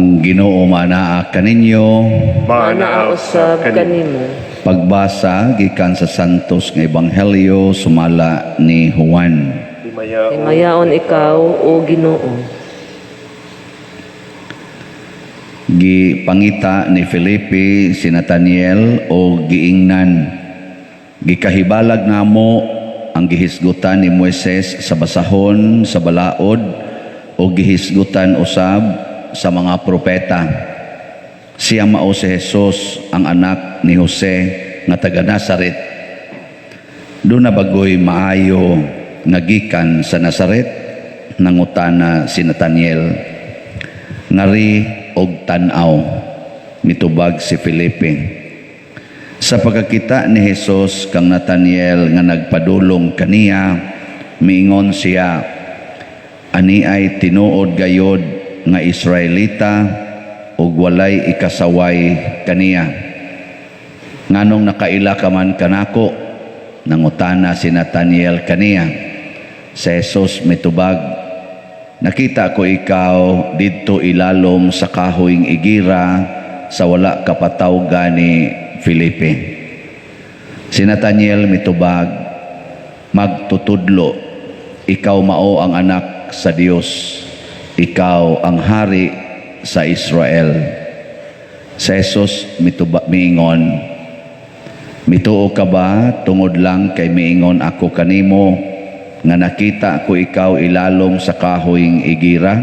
Ang Ginoo manaa kaninyo. Manaa usab kanimo. Pagbasa gikan sa Santos nga Ebanghelyo sumala ni Juan. Himayaon Himayaon ikaw, o Ginoo. Gipangita ni Felipe si Nathaniel o giingnan, "Gikahibalag namo ang gihisgutan ni Moises sa basahon sa balaod o gihisgutan usab sa mga propeta. Siya mao si Jesus, ang anak ni Jose nga taga Nazaret. Duna bagoy maayo nga gikan sa Nazaret?" Nangutana si Nathaniel. "Ngari og tan-aw," mitubag si Felipe. Sa pagkakita ni Jesus kang Nathaniel nga nagpadulong kaniya, miingon siya, "Ani ay tinuod gayod nga Israelita ug walay ikasaway kaniya." "Nganong nakaila ka man kanako?" nangutana si Nathaniel kaniya. Si Jesus mitubag, "Nakita ko ikaw didto ilalom sa kahoyng igira sa wala ka pa tawga ni Felipe." Si Nathaniel mitubag, "Magtutudlo, ikaw mao ang anak sa Dios, ikaw ang hari sa Israel." Si Jesus mituba, miingon, "Mituo ka ba tungod lang kay miingon ako kanimo nga nakita ko ikaw ilalom sa kahoyng igira?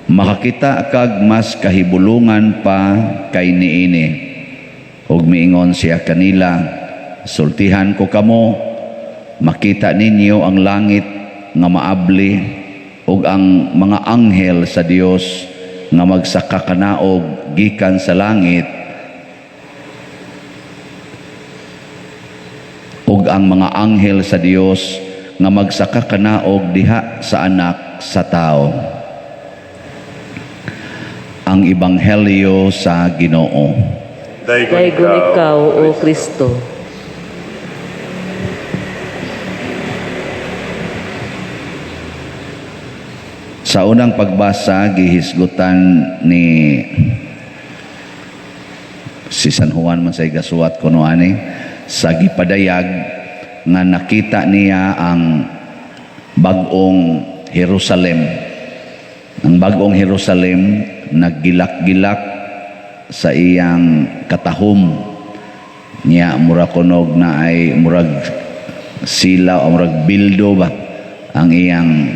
Makakita kag mas kahibulungan pa kay niini." Ug miingon siya kanila, "Sultihan ko kamo, makita ninyo ang langit nga maabli ug ang mga anghel sa Dios nga magsaka kanaog gikan sa langit ug ang mga anghel sa Dios nga magsaka kanaog diha sa Anak sa Tao." Ang Ebanghelyo sa Ginoo. Daygon ikaw, o Kristo. Sa unang pagbasa, gihisgutan ni si San Juan man sa igasuwat kuno ani sa gipadayag nga nakita niya ang bag-ong Jerusalem. Ang bag-ong Jerusalem naggilak-gilak sa iyang katahom niya, mura kunog na ay murag sila o murag bildo ba ang iyang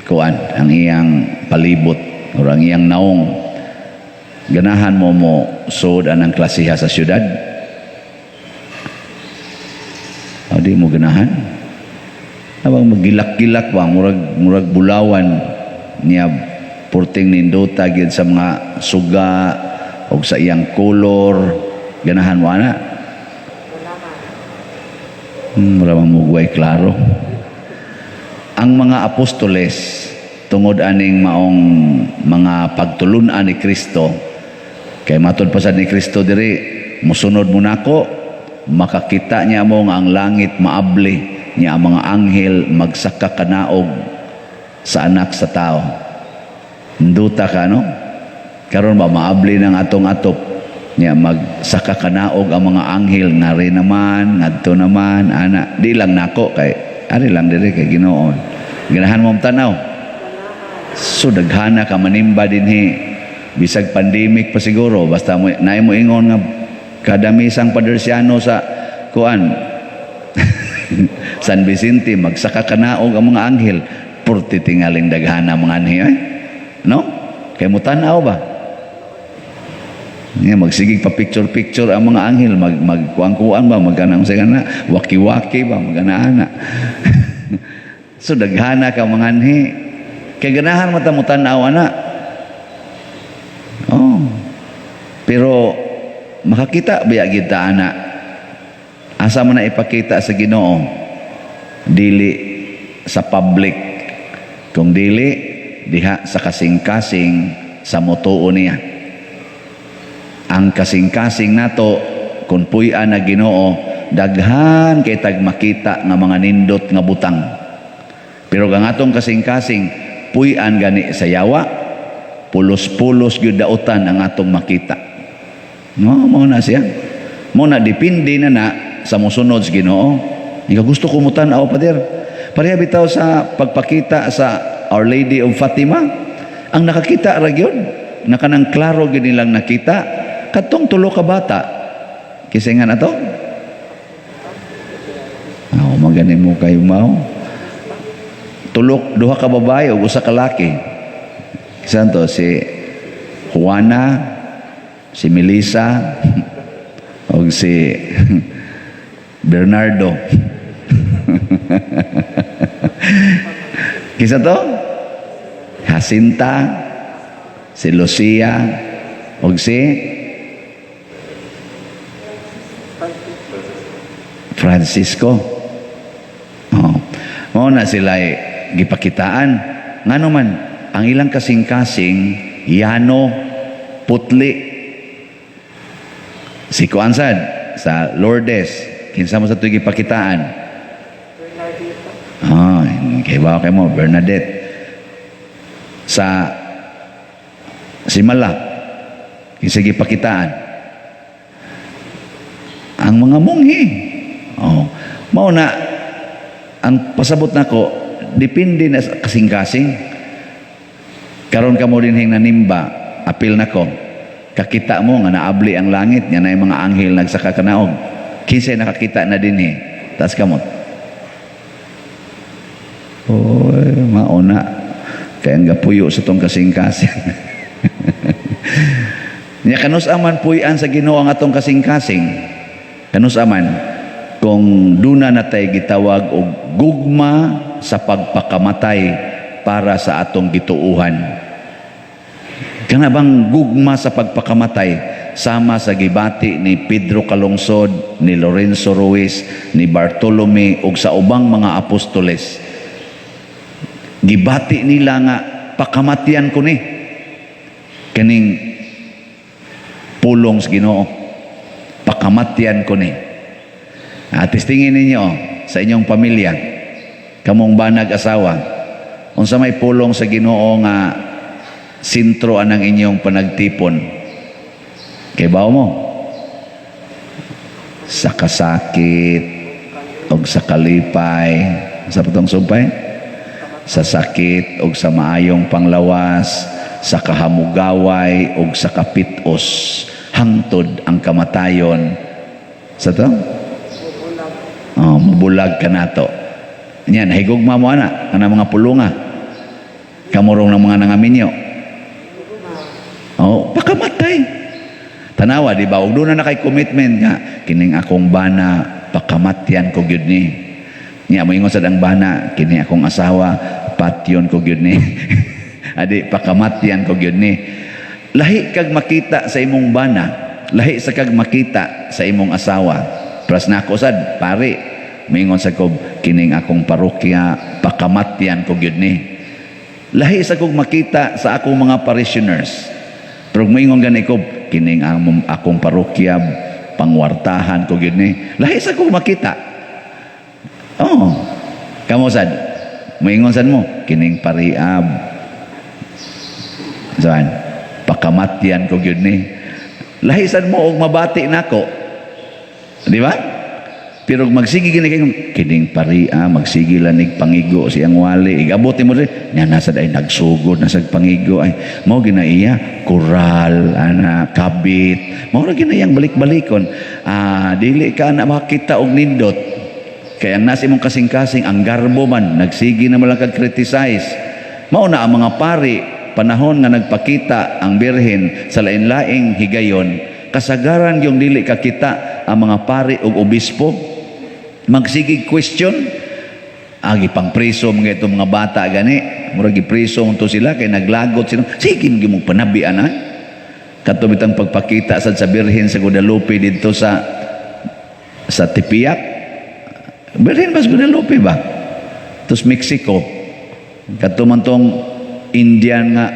kuan, ang iyang palibot o ang iyang naong. Ganahan mo mo suod anang klasiha sa syudad? O di mo ganahan? Abang magilak-gilak ba, murag bulawan niya, purting nindota gyud sa mga suga o sa iyang kolor. Ganahan mo ana? Mura mang mugway klaro. Ang mga apostoles, tungod aning maong mga pagtulunan ni Kristo, kay matud pa sad ni Kristo diri, "Musunod mo nako, makakita niya mo nga ang langit maabli niya, ang mga anghel magsaka kanaog sa Anak sa Tao." Nduta ka, no? Karon ba maabli ng atong atop niya, magsaka kanaog ang mga anghel ngari naman, ngadto naman ana, di lang nako kay ari lang diri kay Ginoo. Ganahan mo tanaw? So daghana ka manimba dinhi bisag pandemic pa siguro, basta mo naay mo ingon nga kadamisang Padersiano sa kuan San Vicente magsaka kanaog ang mga anghel, purti tingaling daghana mga anhi eh? No, kay mo tan-aw ba niya, magsigig pa picture picture ang mga anghel, mag magkuan-kuan ba, magkanang sa kana, waki-waki ba, magana-ana. So daghana ka mga anhi kay ganahan man ta mo tan-aw ana. Oh, pero makakita biya gid ta ana? Asa man na ipakita sa Ginoo? Dili sa public, kung dili diha sa kasing-kasing sa motuo niya. Ang kasing-kasing nato, kung puy-an na Ginoo, daghan kay tag makita nga mga nindot nga butang. Pero ang atong kasing-kasing puy-an gani sa yawa. Pulos-pulos gyud dautan ang atong makita. No, mao na siya. Mao na depende na na sa mosunod sa Ginoo. Ikaw, gusto ko mo tan-aw, pader. Pareha bitaw sa pagpakita sa Our Lady of Fatima. Ang nakakita ra gyud, na kanang klaro gyud nilang nakita, katong tulo ka bata. Kinsa nga na to? Aw, magani mo kayo mao. Tulok, duha ka babae ug usa ka laki. Kinsa to? Si Juana, si Melissa, ug si Bernardo. Kinsa to? Jacinta, si Lucia, ug si Francisco. Oh. Mao na sila gipakitaan. Ngano man, ang ilang kasing-kasing, yano, putli. Si Kuansad, sa Lourdes, kinsa mo sa ito'y gipakitaan? Ah, kay ba kay mo, Bernadette. Sa Simala, kinsa gipakitaan? Ang mga monghe. Oh. Mao na, ang pasabot nako, depende na sa kasing-kasing. Karon ka mo din hing nanimba, apil nako. Kakita mo nga naabli ang langit, nga na mga anghel nagsaka kanaog. Kinsay nakakita na din eh. Taas kamot. Oy, mauna. Kaya ang gapuyo sa tong kasing-kasing. Nya kanus aman puy-an sa Ginoo ang atong kasing-kasing. Kanus aman kung duna natay gitawag og gugma sa pagpakamatay para sa atong gituuhan. Kana bang gugma sa pagpakamatay sama sa gibati ni Pedro Calungsod, ni Lorenzo Ruiz, ni Bartolome ug sa ubang mga apostoles. Gibati nila nga pakamatyan ko ni kaning pulong sa Ginoo. Pakamatyan ko ni. At testingin ninyo sa inyong pamilya, kamong banag asawa, unsa may pulong sa Ginoo nga sentro anang inyong panagtipon. Kay bawo mo? Sa kasakit og sa kalipay, sa patong sumpay, sa sakit og sa maayong panglawas, sa kahamugaway og sa kapitos, hangtod ang kamatayon. Sa to? Oh, mabulag ka nato. Yan, higugma mo ana, kana mga pulunga. Kamurong ng mga nangaminyo. Oh, pakamatay. Tanawa, di ba? Ug doon na kay commitment nga, kining akong bana, pakamatyan ko gyud ni. Nya moingon sad ang bana, kini akong asawa, patyon ko gyud ni. Adi, pakamatyan ko gyud ni. Lahi kag makita sa imong bana, lahi sa kag makita sa imong asawa. Pras nako sad, pare, moingon sa ko, kining akong parokya, pakamatyan ko gyud ni. Lahi sa kog makita sa akong mga parishioners. Pero moingon gani ko, kining akong parokya, pangwartahan ko gyud ni. Lahi sa kog makita. Oh. Kamo sad, moingon sad mo, kining pariab. Saan? Pakamatyan ko gyud ni. Lahi sad mo og mabati nako. Di ba? Pero magsige gini kayo, kining paria, magsige lang nig pangigo siyang wali. Igabot mo rin, niya nasa ay nagsugod, nasa pangigo. Ay, mao ginaiya, kural, ana, kabit. Mao ra ginayang balik-balikon. Ah, dili ka na makita og nindot. Kaya ang nasa imong kasing-kasing, ang garbo man, nagsige na malang kag criticize. Mao na ang mga pari, panahon nga nagpakita ang Birhen sa lain-laing higayon, kasagaran yung dili kakita ang mga pari ug obispo. Magsigig question, agi pang preso mga itong mga bata gani, murag gipreso to sila kay naglagot sila. Sige mo panabi ana. Kadto bitang pagpakita sad sa Birhen sa Guadalupe didto sa Tepeyac. Birhen ba sa Guadalupe ba? Tapos Mexico. Kadto man tong Indian nga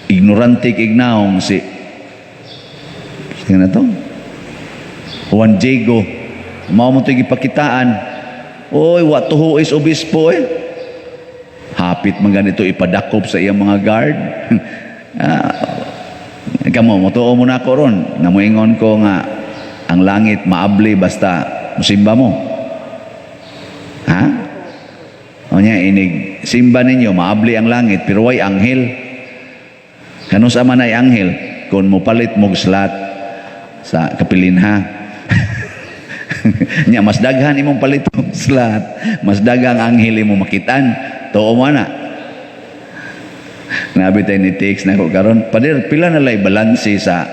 ignorante ignaong si sino na to? Juan Diego. Mao mo to gipakitaan. Oy, wa to is obispo eh. Hapit man ganito ipadakop sa iyang mga guard. Ah, kamo, motuo mo na ako ron. Nga moingon ko nga ang langit maabli basta musimba mo. Ha? O niya, inig simba ninyo, maabli ang langit, pero way anghel. Kanus-a man ay anghel? Kung mopalit mog slot sa kapilinha. Nya mas daghan imong palit og slot, mas daghang anghel imong makitan. Tuo mo na. Nabi tayo ni text na ko karon, "Pader, pila na lay balanse sa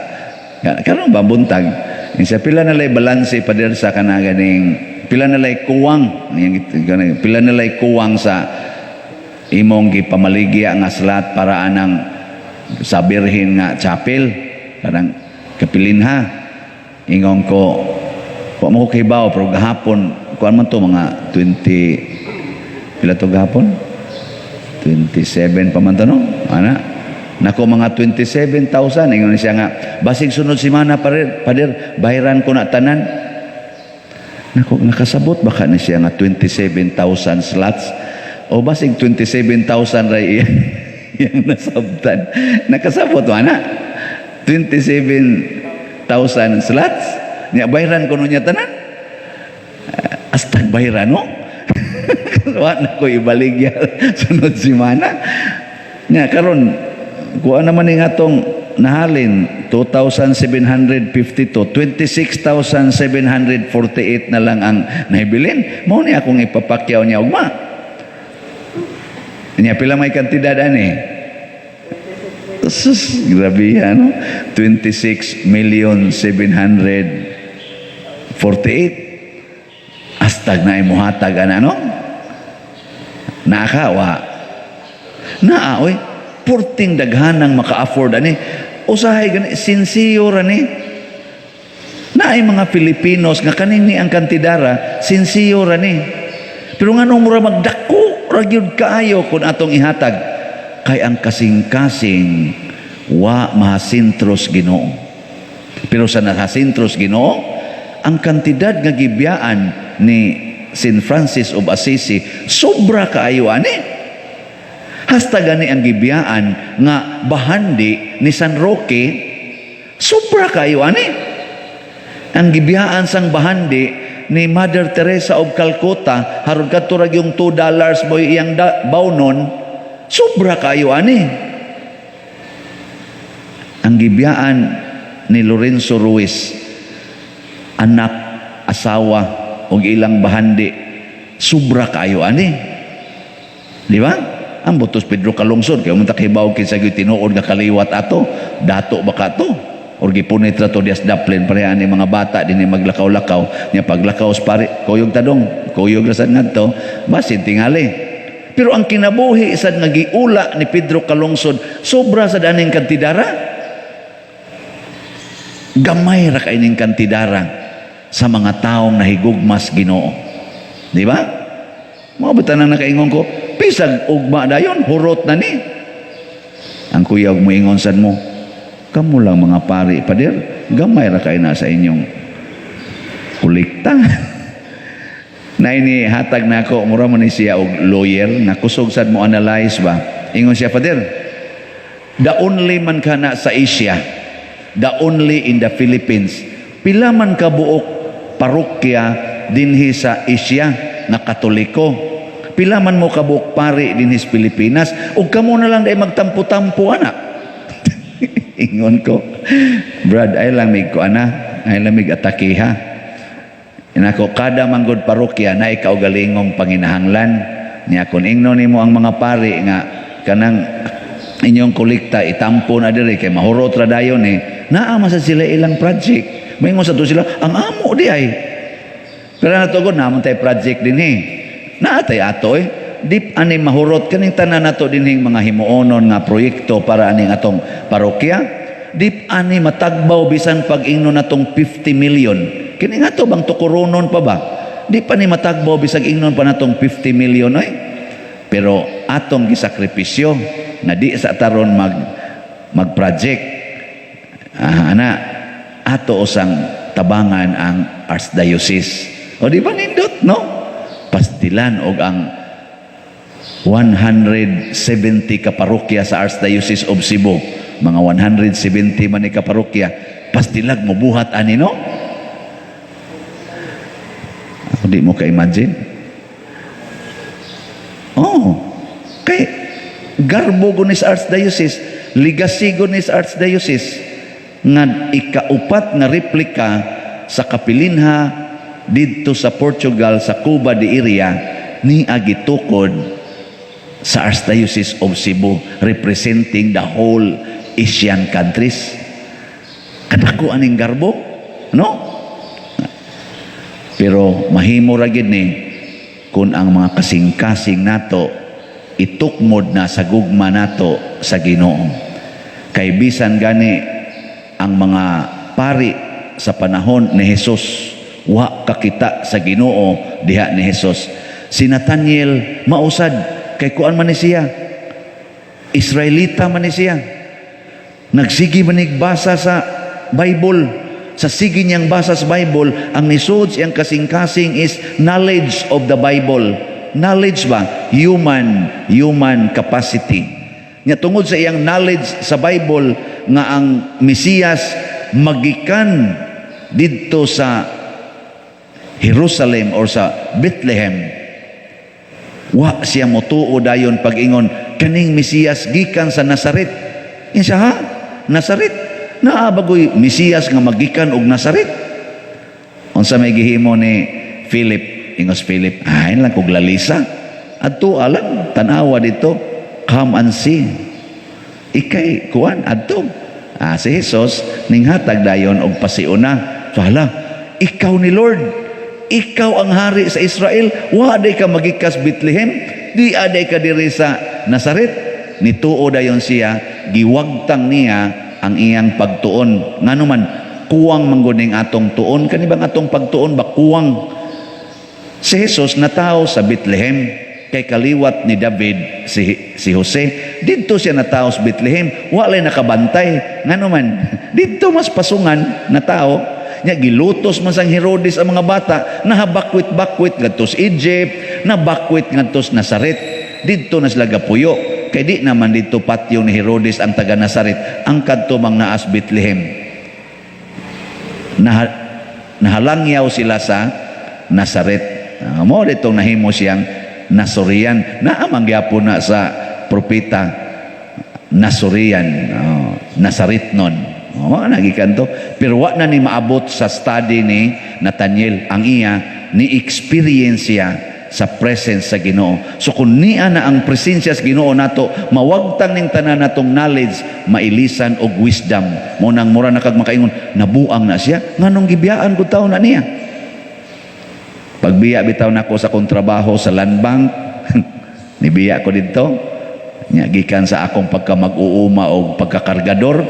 karon ba buntag?" Insa, "Pila na lay balanse, pader, sa kana ganing pila na lay kuwang, pila na lay kuwang sa imong gipamaligya nga slot para anang sa Birhen nga chapel kanang kapilinha?" Ingon ko, "Wa mo ko kahibaw, pero gahapon kuan man to, mga 20, pila to gahapon? 27 pa man to, no?" Ana nako, "Mga 27,000." Ingon siya nga, "Basig sunod semana, pader, pader, bayaran ko na tanan." Nako, nakasabot baka ni siya nga 27,000 slots o basig 27,000 ray iya yang nasabtan. Nakasabot ana 27,000 slots niya, bayaran ko niya tanan. Ah, astag bayaran, no? Wa na ko ibaligya sunod semana nya. Karon kuha naman ni atong nahalin 2,752, 26,748 na lang ang nahibilin. Mao ni akong ipapakyaw niya ugma niya. Pila may kantidad ani? Sus, grabe ano, 26 million 748. Astag na imuhatag ana, no? Naa ka wa naa oy, purting daghanang maka-afford ani. Usahay gani sinsiyo ra ni. Naay mga Filipinos nga kaning ni ang kantidara, sinsiyo ra ni. Pero nganong mura magdako ra gyud kaayo kung atong ihatag? Kay ang kasing-kasing wa mahasintros Ginoo. Pero sa nahasintros Ginoo, ang kantidad nga gibiyaan ni St. Francis of Assisi, sobra kaayo ani. Hasta gani ang gibiyaan nga bahandi ni San Roque, sobra kaayo ani. Ang gibiyaan sang bahandi ni Mother Teresa of Calcutta, haron kadto ra yung $2 mo iyang bawnon, sobra kaayo ani. Ang gibiyaan ni Lorenzo Ruiz, anak, asawa ug ilang bahandi, sobra kaayo ani. Di ba? Ang butos Pedro Calungsod, kay man ta kahibaw kinsa gyud tinuod nga kaliwat ato, dato ba ka to? Or gipunit ra to dias daplin pareha ni mga bata dinhi maglakaw-lakaw nya paglakaw sa pare, kuyog tadong, kuyog ra sad ngadto, basin tingali. Pero ang kinabuhi sad nga giula ni Pedro Calungsod, sobra sad aning kantidara. Gamay ra kay ning kantidara sa mga taong nahigugmas Ginoo. Di ba? Mga bata nang nakaingon ko, bisag ugma dayon, hurot na ni. Ang kuya mo ingon sad mo, "Kamo lang mga pari, pader, gamay ra kay na sa inyong kolekta." Na ini hatag na ako, mura mo ni siya og lawyer, nga kusog sad mo analyze ba. Ingon siya, "Pader, the only man kana sa Asia, the only in the Philippines, pila man ka buok parokya dinhi sa Asia nga Katoliko? Pila man mo kabuok pari dinhi sa Pilipinas? Ug kamo na lang dai magtampo-tampo ana." Ingon ko, "Brad, ay lang mig ko ana, ay lang mig atakiha." Inako, "Kada manggod parokya na kaugalingong panginahanglan niya. Kun ingnon nimo ang mga pari nga kanang inyong kolekta itampo na diri kay mahurot ra dayon eh, naa man sa sila ilang project." Moingon sa to sila, "Ang amo di ay." Pero natugod naman tay project din eh. Naa tay ato eh. Di ani mahurot kaning tanan nato dinhing mga himuonon nga proyekto para aning atong parokya. Di ani matagbaw bisan pag ingnon natong 50 million. Kini nga to bang tukoronon pa ba? Di pa ni matagbaw bisag ingnon pa natong 50 million oy. Pero atong gisakripisyo nga di sa taron mag project. Ah, ana ato usang tabangan ang Archdiocese. O di ba nindot, no? Pastilan og ang 170 ka parokya sa Archdiocese of Cebu. Mga 170 man ni ka parokya. Pastilag mo buhat ani, no? Ako di mo ka-imagine. Oh, kay garbo gud ni sa Archdiocese, legacy gud ni sa Archdiocese nga ikaupat nga replika sa kapilinha didto sa Portugal, sa Cova da Iria, ni gitukod sa Archdiocese of Cebu, representing the whole Asian countries. Kadako aning garbo, no? Pero mahimo ra gid ni kung ang mga kasing-kasing nato itukmod na sa gugma nato sa Ginoo. Kay bisan gani ang mga pari sa panahon ni Jesus, wa kakita sa Ginoo diha ni Jesus. Si Nathaniel mausad kay kuan man ni siya. Israelita man ni siya. Nagsige man basa sa Bible. Sa sige niyang basa sa Bible, ang nisud siyang kasing-kasing is knowledge of the Bible. Knowledge ba? Human capacity. Nya tungod sa iyang knowledge sa Bible nga ang Mesiyas magikan didto sa Jerusalem or sa Bethlehem, wa siya motuo dayon pag-ingon kaning Mesiyas gikan sa Nazaret. Ingon siya, "Ha? Nazaret? Naa bagoy Mesiyas nga magikan og Nazaret?" Unsa may gihimo ni Philip? Ingos Philip, "Ay lang kog lalisa. Adto lang, tan-awa dito, come and see. Ikay kuan adto." Ah, si Jesus ninghatag dayon og pasiuna. So hala, ikaw ni Lord. Ikaw ang hari sa Israel. Wa day ka magikas Bethlehem, di aday ka diri sa Nazaret. Nituo dayon siya, giwagtang niya ang iyang pagtuon. Ngano man kuwang mangguning atong tuon, kani bang atong pagtuon ba kuwang? Si Jesus natawo sa Bethlehem kay kaliwat ni David si Jose. Didto siya natawo sa Bethlehem, walay nakabantay. Ngano man didto mas pasungan natawo. Nya gilutos man sang Herodes ang mga bata, nahabakwit-bakwit ngadto sa Egypt, nabakwit ngadto sa Nazaret. Didto na sila gapuyo. Kay di naman didto patyo ni Herodes ang taga Nazaret, ang kadto mang naas Bethlehem. Nahalangyaw sila sa Nazaret. Mo ditong nahimo siyang Nasorian. Naamang gyapon na sa propeta Nasorian, oh, Nazaret nun. Oh, nagikan to. Pero wa na ni maabot sa study ni Nathaniel. Ang iya ni experience siya sa presence sa Ginoo. So kung niya na ang presensya sa Ginoo nato, mawagtang ning tanan natong knowledge, mailisan og wisdom. Mo nang mura na kag makaingon, nabuang na siya, nganong gibiyaan ko taon na niya. Pagbiya bitaw nako sa akong trabaho sa Land Bank, nibiya ko didto. Nya gikan sa akong pagka mag-uuma o pagkakargador,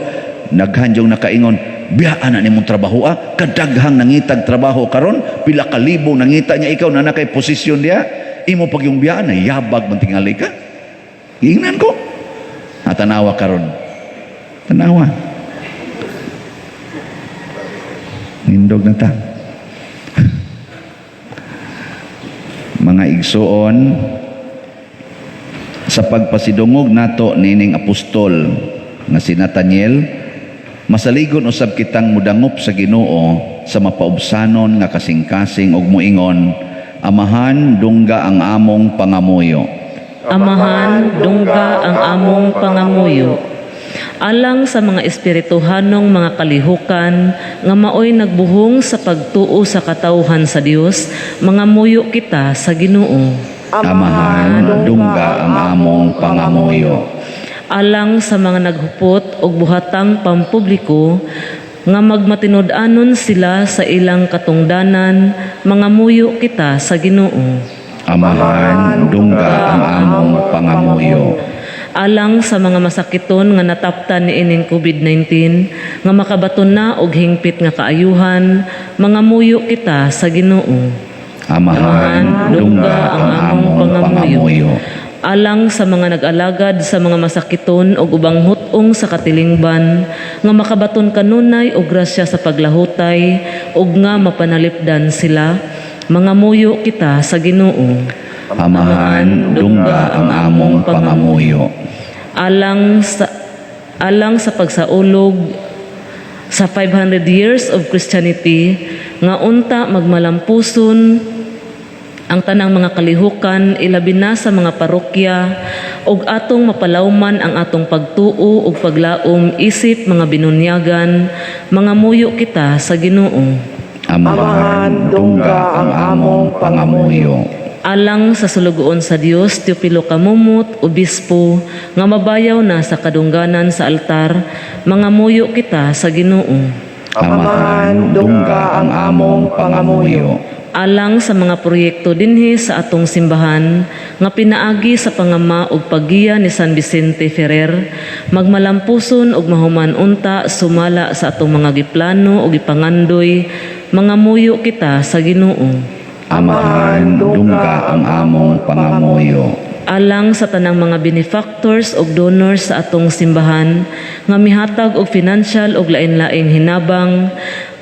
naghan yung nakaingon, "Biyaan na nimong trabaho ah, kadaghang nangitag trabaho karon, pila ka libo nangita niya, ikaw na nakay posisyon diya, imo pag yung biyaan na yabag man tingali ka." Giingnan ko. Ah, tanawa karon. Tanawa. Nindog na ta. Mga igsuon, sa pagpasidungog nato nining apostol nga si Nathaniel, masaligon usab kitang mudangop sa Ginoo sa mapaubsanon nga kasing-kasing ug moingon, "Amahan, dungga ang among pangamuyo." Amahan, dungga ang among pangamuyo. Alang sa mga espirituhanong mga kalihukan nga maoy nagbuhong sa pagtuo sa katawhan sa Dios, mangamuyo kita sa Ginoo. Amahan, dungga ang among pangamuyo. Alang sa mga naghupot og buhatang pampubliko nga magmatinud-anon sila sa ilang katungdanan, mangamuyo kita sa Ginoo. Amahan, dungga ang among pangamuyo. Alang sa mga masakiton nga nataptan niining COVID-19 nga makabaton na og hingpit nga kaayuhan, mangamuyo kita sa Ginoo. Amahan, dungga ang among pangamuyo. Alang sa mga nag-alagad sa mga masakiton og ubang hut-ong sa katilingban nga makabaton kanunay og grasya sa paglahutay ug nga mapanalipdan sila, mangamuyo kita sa Ginoo. Amahan, dungga ang among pangamuyo. Alang sa Alang sa pagsaulog sa 500 years of Christianity, nga unta magmalampuson ang tanang mga kalihukan, ilabi na sa mga parokya, ug atong mapalawman ang atong pagtuo ug paglaom isip mga binunyagan, mangamuyo kita sa Ginoo. Amahan, dungga ang among pangamuyo. Alang sa sulugoon sa Dios Teofilo Camomot, obispo, nga mabayaw na sa kadungganan sa altar, mangamuyo kita sa Ginoo. Amahan, dungga ang among pangamuyo. Alang sa mga proyekto dinhi sa atong simbahan nga pinaagi sa pangama ug paggiya ni San Vicente Ferrer, magmalampuson ug mahuman unta sumala sa atong mga giplano ug gipangandoy, mangamuyo kita sa Ginoo. Amahan, dungga ang among pangamuyo. Alang sa tanang mga benefactors ug donors sa atong simbahan nga mihatag og financial ug lain-laing hinabang,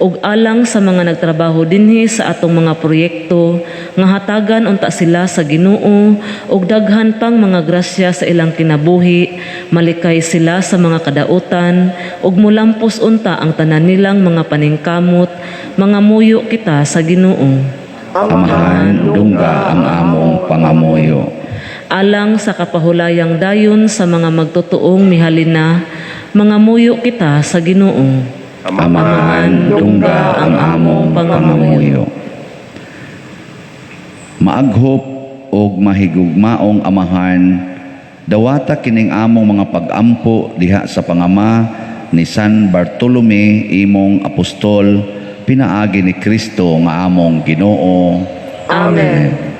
ug alang sa mga nagtrabaho dinhi sa atong mga proyekto, nga hatagan unta sila sa Ginoo og daghan pang mga grasya sa ilang kinabuhi, malikay sila sa mga kadautan ug mulampos unta ang tanan nilang mga paningkamot, mangamuyo kita sa Ginoo. Amahan, dungga ang among pangamuyo. Alang sa kapahulayang dayon sa mga magtotoong mihalin na, mangamuyo kita sa Ginoo. Amahan, dungga ang among pangamuyo. Maaghop og mahigugmaong Amahan, dawata kining among mga pagampo diha sa pangama ni San Bartolome, imong apostol, pinaagi ni Kristo nga among Ginoo. Amen.